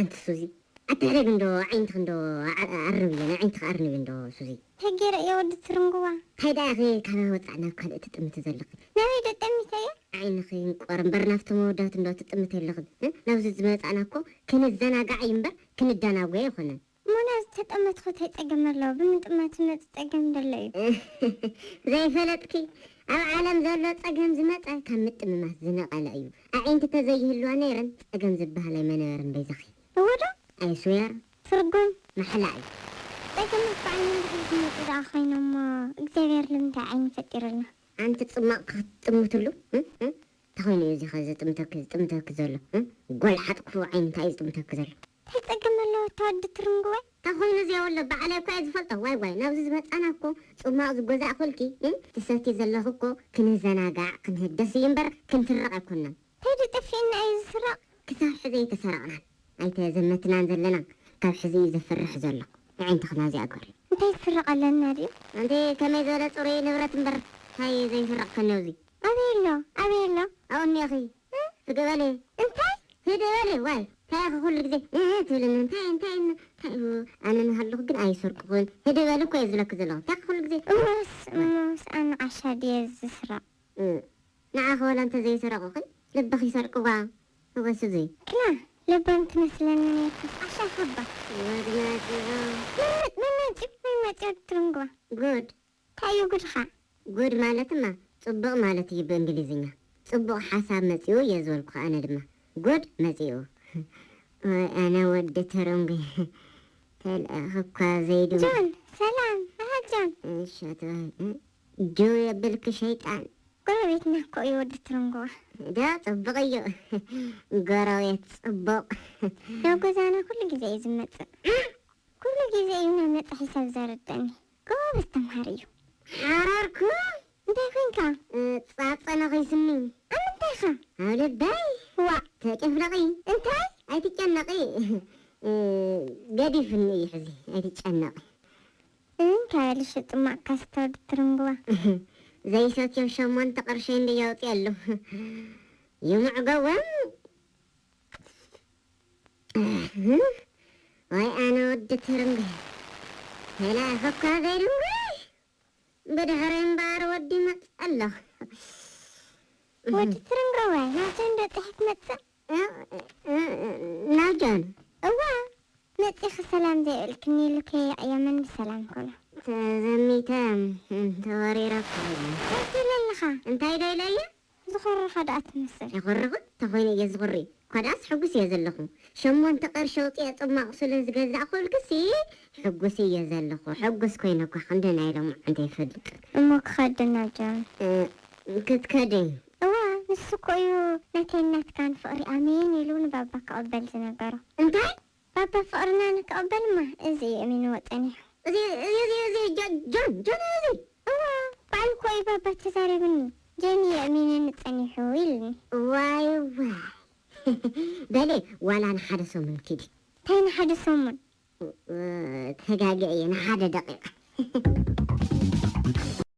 ኣንቲ ሱዚ፣ ኣታ ሕደግ እንዶ ዓይንትኽ እንዶ ኣ-፣ ኣርንብዮ፣ ናይ ዓይንትኽ ኣርንቢ እንዶ ሱዚ። ተጌረ እየ ወዲ ትርንጉዋ። እንታይ ደኣ ኢኺ ካባይ ወጻእ ናብ ካልእ ትጥምቲ ዘለኺ? ናበይ ዶ ጠሚተ እየ? ዓይንኺ እንቆር እምበር ናብቶም ኣወዳት እንዶ ትጥምቲ ኣለኽን? እ? ናብዚ ዝመጻና እኮ ክንዘናጋዕ እዩ እምበር ክንደናጎ ኣይኮነን። እሞ ናብዚ ተጠመትኹ እንታይ ጸገም ኣለዎ? ብምጥማት ዝመጽእ ጸገም ደሎ እዩ። ዘይፈለጥኪ፣ ኣብ ዓለም ዘሎ ጸገም ዝመጸ ካብ ምጥምማት ዝነቐለ እዩ። ኣዒንቲ ተዘይህልዋ ነይረን ጸገም ዝበሃል ኣይመነበረን በይዛኺ። እወ ዶ? ኣይስዌር። ትርጉም? ማሕላ እዩ። ጸገማት ብዓይኒ እንድሕር ዝመጹ ደኣ ኮይኖሞ እግዚኣብሔር ንምንታይ ዓይኒ ፈጢሩልና? ኣንቲ ጽማቕ ክትጥምትሉ? እ? እ? እንታይ ኮይኑ እዩ እዚ ኸ ዝጥምተኪ፣ ዝጥምተኪ ዘሎ? እ? ጎልሓጥ ክፉእ ዓይኒ እንታይ እዩ ዝጥምተኪ ዘሎ? እንታይ ጸገም ኣለዎ እታ ወዲ ትርንጉወ? እንታይ ኮይኑ እዚ የብሎ? ባዕለይ እኮ እየ ዝፈልጦ። ዋይ ዋይ፣ ናብዚ ዝመጻና እኮ ጽማቕ ዝገዛእኹልኪ፣ እ? ትሰቲ ዘለኹ እኮ ክንዘናጋዕ፣ ክንህደስ እዩ እምበር ክንስረቕ ኣይኮንናን። እንታይ ድጠፊእና እዩ ዝስረቕ? ክሳብ ሕዚ ኣይተሰረቕናን። ኣይተዘመትናን ዘለና። ካብ ሕዚ እዩ ዘፍርሕ ዘሎ። ንዓይንትኽና እዚኣ ግበሪ። እንታይ ዝስረቕ ኣለና ድዩ? ኣንቲ ከመይ ዝበለ ጽሩይ ንብረት እምበር እንታይ ዘይስረቕ ከሎ ኣብዚ? ኣበይ ኣሎ? ኣበይ ኣሎ? ኣብኡ እኒኦኺ። እ? ህድእ በሊ። እንታይ? ህድእ በሊ። ዋይ፣ እንታይ ኢኺ ኩሉ ግዜ እ፣ እ ትብልኒ? እንታይ፣ እንታይ፣ እንታይ? ኣነ እናሃለኹ ግን ኣይሰርቅኹን። ህድእ በሊ እኮ እየ ዝብለኪ ዘለኹ። እንታይ ኢኺ ኩሉ ግዜ? እሞስ፣ እሞስ ኣነ ዓሻ ድየ ዝስረቕ? እ፣ ንዓኺ ወላ እንተዘይሰረቑኺ ልብኺ ይሰርቅዋ። እወ ሱዚ። ክላ፣ ልቦም ትመስለኒ ነይርካስ ዓሻ ሃባ። ወድና ጽቡቕ። መመጽ-፣ መመጽ-፣ መመጽ-፣ ትርንጉዋ። ጉድ። እንታይ እዩ ጉድኻ? ጉድ ማለትማ ጽቡቕ ማለት እዩ ብእንግሊዝኛ። ጽቡቕ ሓሳብ መጺኡ እየ ዝበልኩ ኣነ ድማ። ጉድ መጺኡ። ወይ ኣነ ወዲ ተረንጉ። ተልእኽ እኳ ዘይድም። ጆን፣ ሰላም። ኣሃ ጆን። እሺ፣ ኣትበል። እ? ጆ የብልኪ ሸይጣን። ጎረቤትና እኮ እዩ ወዲ ትርንጎ። ዶ ጽቡቕ እዩ። ጎረቤት ጽቡቕ። ናብ ገዛና ኩሉ ግዜ እዩ ዝመጽእ። ኩሉ ግዜ እዩ እናመጸ ሒሳብ ዘረድኣኒ። ጎበዝ ተምሃሪ እዩ። ሓረርኩ። እንታይ ኮንካ? እ፣ ጻጸ ነኺስኒ። ኣብ ምንታይ ኢኻ? ኣብ ልበይ። ዋእ። ተጨፍለቒ። እንታይ? ኣይትጨነቒ። እ፣ ገዲፍኒ እዩ ሕዚ። ኣይትጨነቒ። እንካ በሊ ሽጥማቕ ካስተርድ ትርንግዋ። ዘይሰትዮ ሸሞንተ ቅርሸይ እንድየ ኣውፅኤሉ። ይምዕገወን። ወይ ኣነ ወዲ ትርንግ። ተላእኸኳ ዘይድንጉይ። ብድሕረይ እምበኣር ወዲ ይመጽእ ኣሎ። ወዲ ትርንግዋይ፣ ናብ ጆን ዶ ጥሒት መጽእ? እ፣ እ፣ እ፣ ናብ ጆን? እዋ፣ መጺኺ ሰላም ዘይበልክኒ ኢሉ ከየቕየመኒ ሰላም ኮነ። ተዘሚተ፣ ተወሪረ እኮ እየ። እንታይ ትብል ኣለኻ? እንታይ ዶ ኢለየ? ዝኾረኻ ደኣ ትመስል። ኣይኾርኹን፣ ተኾይነ እየ ዝኹሪ። እኳ ደኣስ ሕጉስ እየ ዘለኹ። ሸሞንተ ቅርሺ ኣውፅአ ጽማቕ ስለ ዝገዛእኹልክሲ ሕጉስ እየ ዘለኹ። ሕጉስ ኮይነ እኳ ክንዲ ናይ ሎማዓንቲ ኣይፈልጥን። እሞ ክኸድ ናብ ጆን። እ፣ ክትከዲ? እዋ፣ ንሱ እኮ እዩ ናተይን ናትካን ፍቕሪ ኣሜን ኢሉ ንባባ ክቕበል ዝነገሮ። እንታይ? ባባ ፍቕርና ንክቕበልማ እዚ እዩ ኣሚንዎ ጸኒሑ። እዚ፣ እዚ፣ እዚ፣ እዚ፣ ጆ-፣ ጆን፣ ጆን እዩ እዚ። እዋ፣ ባዕሉ እኮ እዩ ባባ ተዛሪቡኒ። ጆን እዩ ኣሚንኒ ጸኒሑ ኢሉኒ። ዋይ፣ ዋይ። በሊ፣ ዋላ ንሓደ ሰሙን ኪዲ። እንታይ ንሓደ ሰሙን? እ፣ ተጋግየ እየ፣ ንሓደ ደቂቕ።